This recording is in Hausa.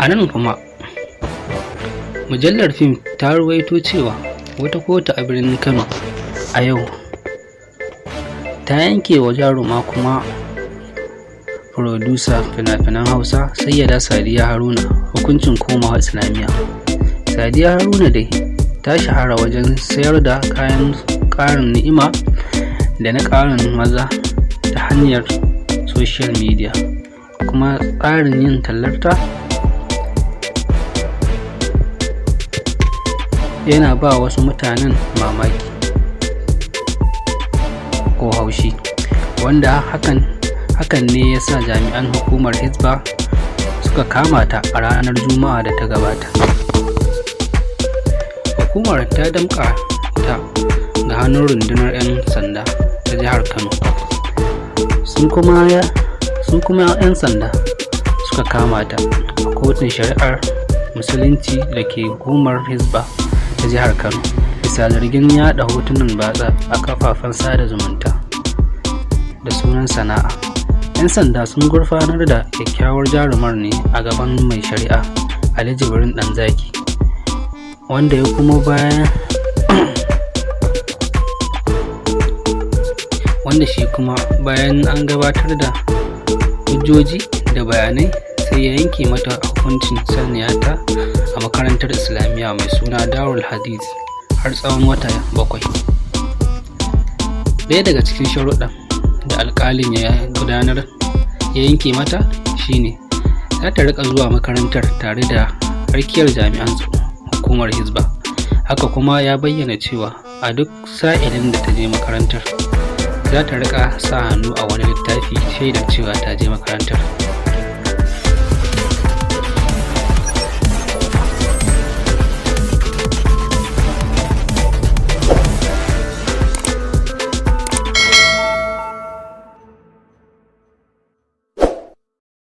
A nan kuma, mujallar fim ta ruwaito cewa wata kotu a birnin Kano a yau ta yanke wa jaruma kuma furodusa fina-finan Hausa, Sayyada Sadiya Haruna, hukuncin komawa Islamiyya. Sadiya Haruna dai ta shahara wajen sayar da kayan ƙarin ni'ima da na ƙarin maza ta hanyar social media, kuma tsarin yin tallarta yana ba wasu mutanen mamaki ko haushi, wanda hakan ne ya sa jami'an hukumar Hisba suka kama ta a ranar Juma'a da ta gabata. Hukumar ta damƙa ta ga hannun rundunar 'yan sanda ta jihar Kano. Sun kuma 'yan sanda suka kama ta a kotun shari'ar musulunci da ke hukumar Hisba ta jihar Kano bisa zargin yada hotunan batsa a kafafen sada zumunta da sunan sana'a. 'Yan sanda sun gurfanar da kyakkyawar jarumar ne a gaban mai shari'a Ali Jibrin Ɗanzaki, wanda ya kuma bayan wanda shi kuma bayan an gabatar da hujjoji da bayanai, sai ya yanke mata hukuncin sanya ta a makarantar Islamiyya mai suna Darul Hadith har tsawon wata 7. Ɗaya daga cikin sharuɗan da alƙalin ya gudanar ya yanke mata shine za ta riƙa zuwa makarantar tare da rakiyar jami'an hukumar Hisba. Haka kuma ya bayyana cewa a duk sa'ilin da ta je makarantar, za ta riƙa sa hannu a wani littafi shaidar cewa ta je makarantar.